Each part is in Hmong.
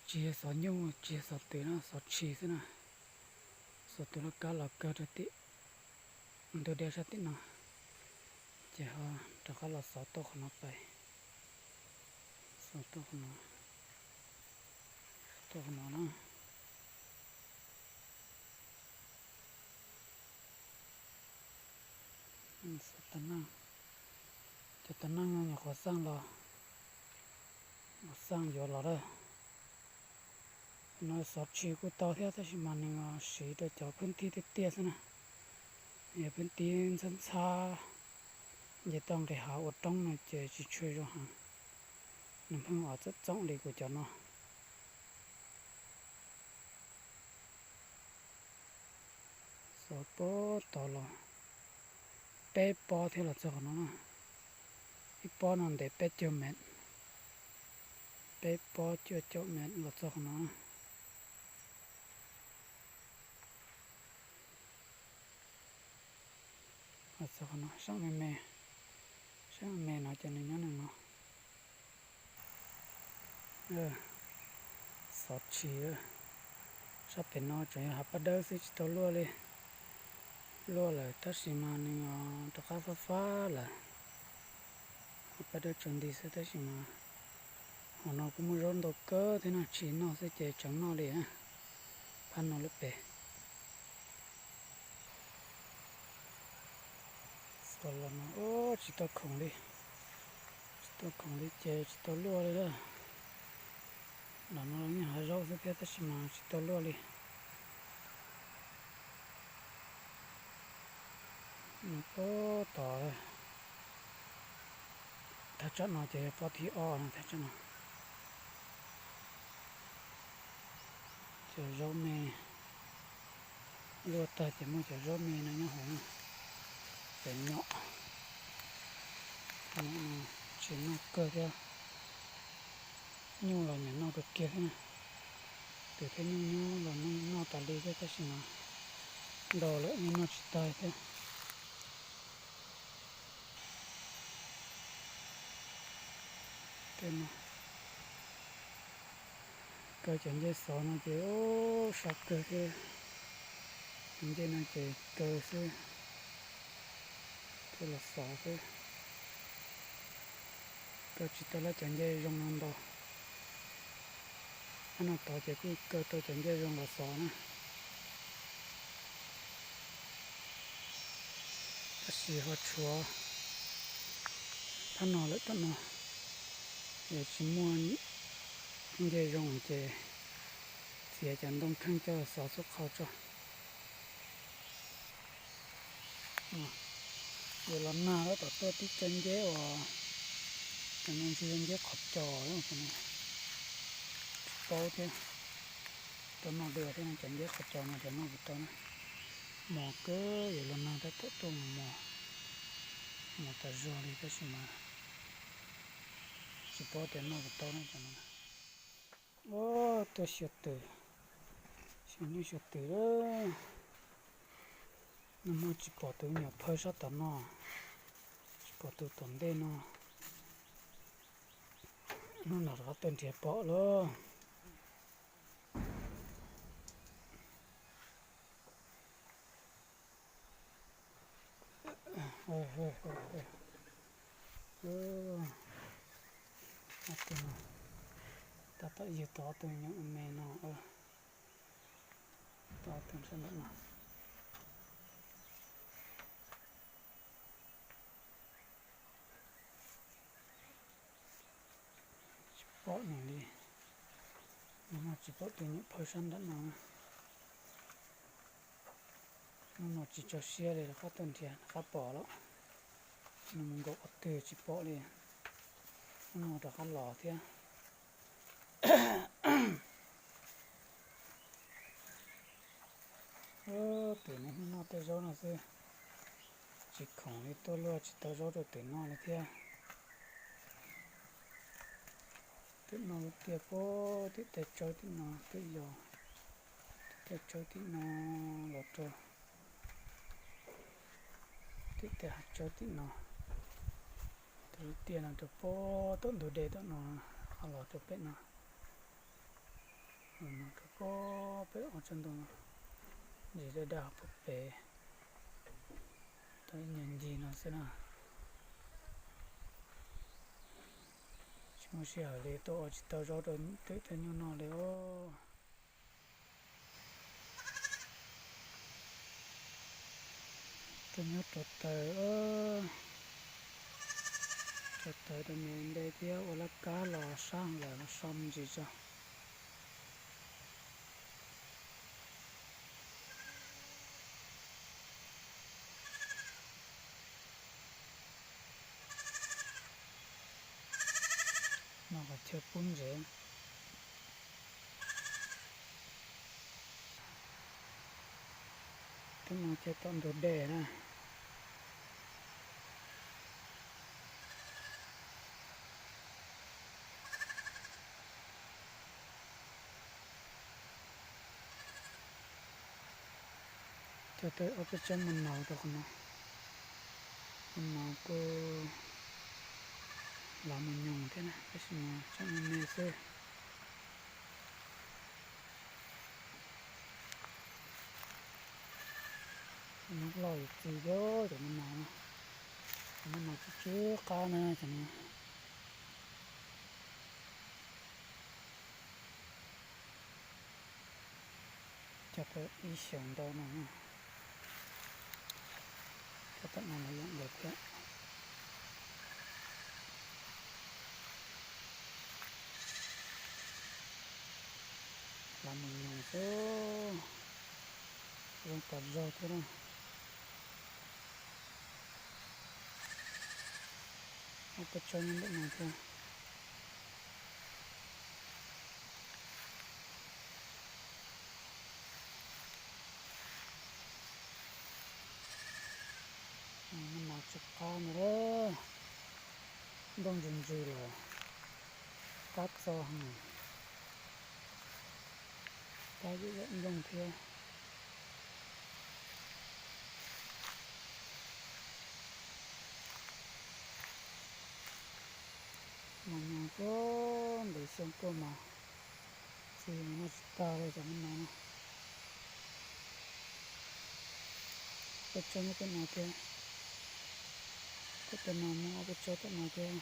Tsis yog xov nyuj, tsis yog xov twm na, xov tshis xwb na. Xov tus laj kab los kawg rau tim ntug dej sab tim no, ces ho rov qab los xov tuaj qhov no pais. Xov tuaj qhov no, xov tuaj qhov no na. Xov tag neej, cov tag neej nyuam qhuav xaj los, qhuav xaj yuav los lawm. No xov tshis kuj tau thiab tab sis mas nws siv rau cov phwb tib tiaj tiaj xwb na. Yog phwb tib ntxhab ntxhab, nce toj nqis hav ua roob no ces tsis tshua zoo heev. Nws pheej ua txoom txoom li kuv cov no. Xov pob tod los peb pob thiab los txog qhov no na. Ib pob no ntev peb caug mev, peb pob cuaj caum mev los txog qhov no na. Los txog qhov no, saib me me, saib me me no ces nws nyob nws no. Xov tshis, sab pem no tseem yog hav paj dawb xwb tsis tau luaj li. Luaj lawm tab sis mas nws rov qab fab fab lawm. Hav paj dawb tsaus nti xwb tab sis mas hauv no kuj muaj zaub ntau kawg thiab no, tshis noj xwb ces tseem noj li. Phab no lub pem. Xov los no tsis tau khoom li, tsis tau khoom li ces tsis tau luaj li lawm. Los no yeej hav zaub xwb thiab tab sis mas tsis tau luaj li. Pob tod, thaj tsam no ces yog pob thib ob no, thaj tsam no. Cov zaub me luaj tag ces muaj cov zaub me no nyob hauv na. Cov nyom, nyom no tsis noj kawg thiab. Nyuj los nyiam noj kawg kiag thiab na. Twm thiab nyuj nyob los noj tas li thiab tab sis mas ntau lawm yeej noj tsis tag thiab. Tej no kaw cov ncej xov no ces sab kawg thiab. Cov ncej no ces kaw xwb, thiaj los xov xwb. Kaw tsis tau lawm cov ncej zoo no ntau. Phab no tod ces kuj kaw tau cov ncej zoo los xov na. Tab sis ho tshuav phab no lawm tom no, yog tsis muaj ncej zoo ces txiav cov ntoo kheej coj los xov xub qhau tso. Yuav los nag tab tom tuaj tib co nceb uas cov no ntshe yog nceb qhov cos, tsis paub thiab. Tau noj dua thiab no, cov nceb qhov cos no ces noj puas tau na. Mos kawg, yuav los nag tab tom tuaj mus mos, mos tas zog li tab sis mas tsis paub tias noj puas tau na cov no. Tuaj xyuas twm, xyuas nyuj xyuas twm lawm. Nag hmo tsis pom tus nyuam phawj sab tom no, tsis pom tus tom ntej no. Hnub no rov qab tuaj nrhiav pom lawm. Tab tom yug tau ob tug nyuam me no, tau ob tug sab ntawm no. Tsis pom nws li. Hnub no tsis pom tus nyuam phawj sab ntawm no. Hnub no tsis tso siab li, rov qab tuaj nrhiav rov qab pom lawm. Nws mus nkaum qhov twg tsis pom li. Hnub no rov qab los thiab. Twm no hnub noj tej zaub no xwb, tsis khoom li, tuaj luaj tsis tau zaub rau twm noj li thiab. Twm noj lub tiaj puag tim tej tsawb tim no twb yog, tim tej tsawb tim no los rau tim tej hav tsawb tim no. Tus lub tiaj no rau puag tom ntug dej tom no, ho los rau pem no. Mus kab kab pem ob tsob ntoo, ntsis daj daj pem pem, tau ib nyuag ncig no xwb na. Tsis muaj sij hawm li, tuaj ua tsis tau zaub rau twm tej nyuj noj li os. Tuaj nyob rau taws, rau taws rau me nte thiab ua laj kab los sab lawm los so me ntsis tso. No qhov chaw pub ntsev. Twb no ces tom ntug dej na. Cog tau ob peb tsob me nau rau qhov no. Me nau kuj lov mus nyoos thiab na, tab sis mas tsob me me xwb. Nyob loj yus txi thiab cov me nau no. Cov me nau tsw tsw qab na cov no. Cog tau ib xyoos ntau no, cog tom no los yeej ntau thiab. Lov mus nyoos xwb, zoo tas zog thiab na. Ob peb tsob nyob ntawm no thiab. Me nau tsw qab ntag, nplooj ntsws ntsws lawm, qab txog heev, qab yam yam nplooj thiab. Mas nyoos tuaj ntev xyoo tuaj mas txi mas noj tsis tag li cov me no na. Ob peb tsob nyob tom no thiab, tom no muaj ob peb tsob tom no thiab.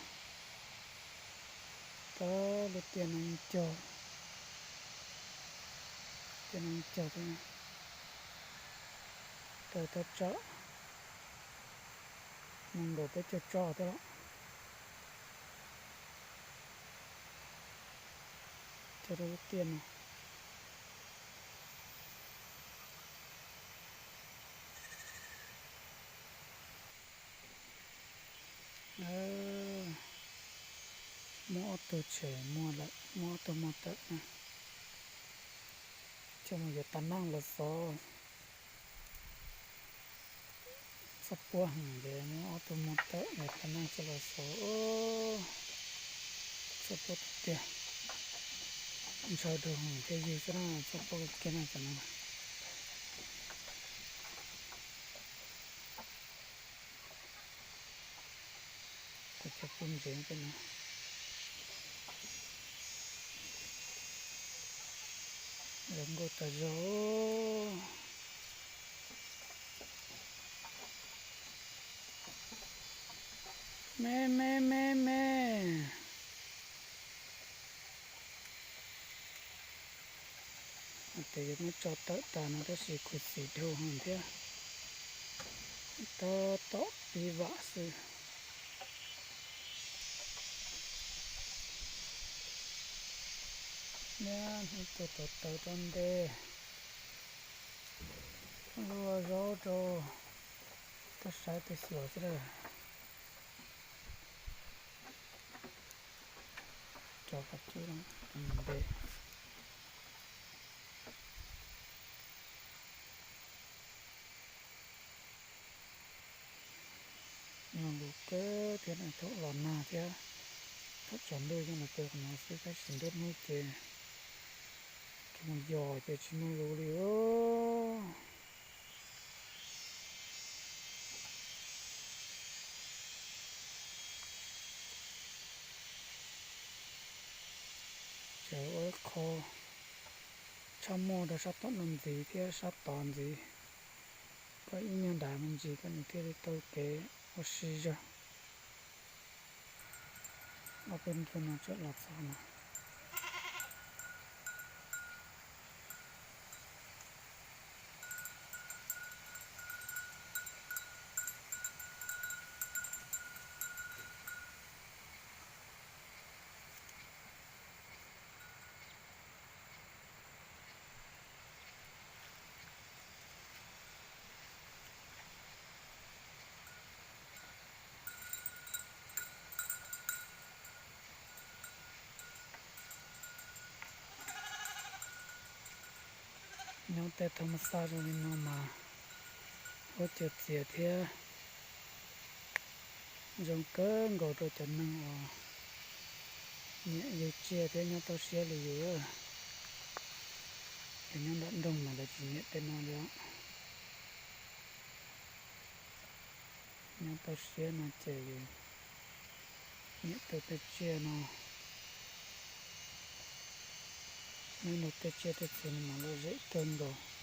Tab lub tiaj no yeej cog, tiaj no yeej cog thiab, tau thaj tsam nees nkaum peb caug tsob thiab los. Cog rau lub tiaj no. Muaj ob tug tshem muag lawm, muaj ob tug muag tawm na. Coj mus yuav tas neej los xov. Txoj puab heev ces muab ob tug muag tawm yuav tas neej coj los xov. Txoj puab tiag tiag, ntshaw rau heev thiab ywg xwb na, txoj puab kiag na cov no. Qhov chaw pub ntsev tej no zoo nkauj tas zog. Me me me me. Hais tias yuav muab tso tawm tas no tab sis khuv xim dhau heev thiab, tab tom pib vam xwb. Niaj hnub tuaj tau taws tau ntej, luaj zaub rau, tuaj saib tus xyuas xwb lawm. Tso qhov cub nte. Nyuaj lus kawg thiab na, thaum los nag thiab thaum tsaus ntuj yeej los pw qhov no xwb, tab sis nruab hnub ces tsis mus yos ces tsis nyuaj lus li os. Tseem ua ib qho Txhob muaj rau sab tom no ntxiv thiab sab tod ntxiv, kom ib nyuag dav me ntsis kom nws thiaj li tau kev ua si zog. Ob peb nrua no tsam los txog no. Nyob tej thaj ma xaj zoo li no mas huab cua txias thiab zoo kawg nkaus rau cov neeg uas nyiam yug tsiaj thiab nyob toj siab li yus. Yus nyob nram nroog mas lawv tsis nyiam tej no li. Nyob toj siab no ces yus nyiam tu tej tsiaj no. Nyob nrog tej tsiaj tej txhu no mas lom zem kawg nkaus.